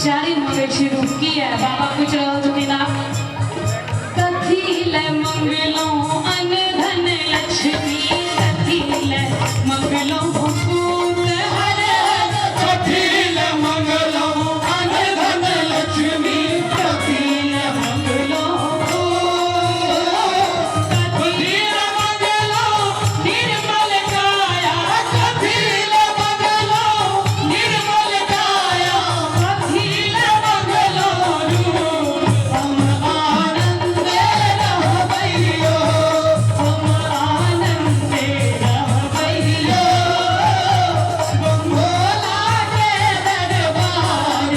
चारिम मंगै छी रूप किया बाबा पूछि रहल छथिन आब कथी ले मंगलौं अन धन लक्ष्मी कथी ले मंगलौं पूत हर हर कथी ले मंगलौं अन धन लक्ष्मी कथी ले मंगलौं कथी ले मंगलौं निर्मल काया कथी ले मंगलौं निर्मल काया कथी ले मंगलौं रूप हम आनन्दे रहबैयो हम आनन्दे रहबैयो भोला के दरबार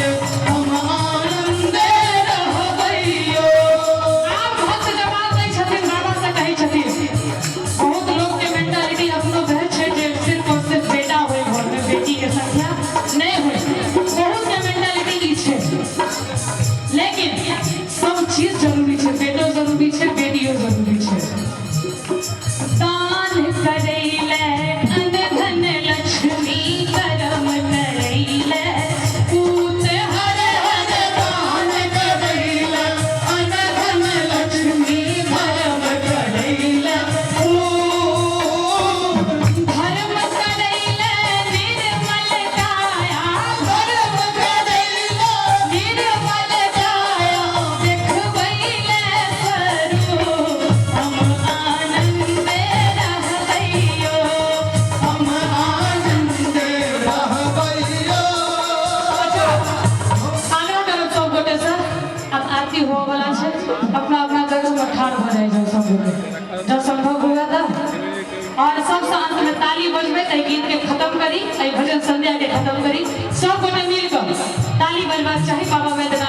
हम आनन्दे रहबैयो। आब भक्त जवाब दै छथिन बाबा से कहै छथिन बहुत लोग के मेंटालिटी अपनो भेल छै जे सिर्फ और सिर्फ बेटा होय घर में बेटी के संख्या नहीं होय बहुत के मेंटालिटी ई छै लेकिन सब चीज जरूरी छै बेटो जरूरी छै बेटियो जरूरी छै दान करैले अन धन लक्ष्मी करम करैले पूत हर हर दान करैले अन धन लक्ष्मी धर्म करैले धर्म करैले निर्मल काया धर्म करैले निर्मल काया देखबैले स्वरूप हम आनन्दे रहबैयो हम आनन्दे रहबैयो। आग्रह करब सब गोटे से आब आरती होबऽ वाला छै अपना अपना जगह पर ठाढ़ भऽ जाइ जाउ सब गोटे जब संभव हुए तऽ और सबसँ अंत में ताली बजबै एहि गीत के खत्म करी एहि भजन संध्या के खत्म करी सब गोटे मिल कऽ ताली बजबाक चाही बाबा वैद्यनाथ।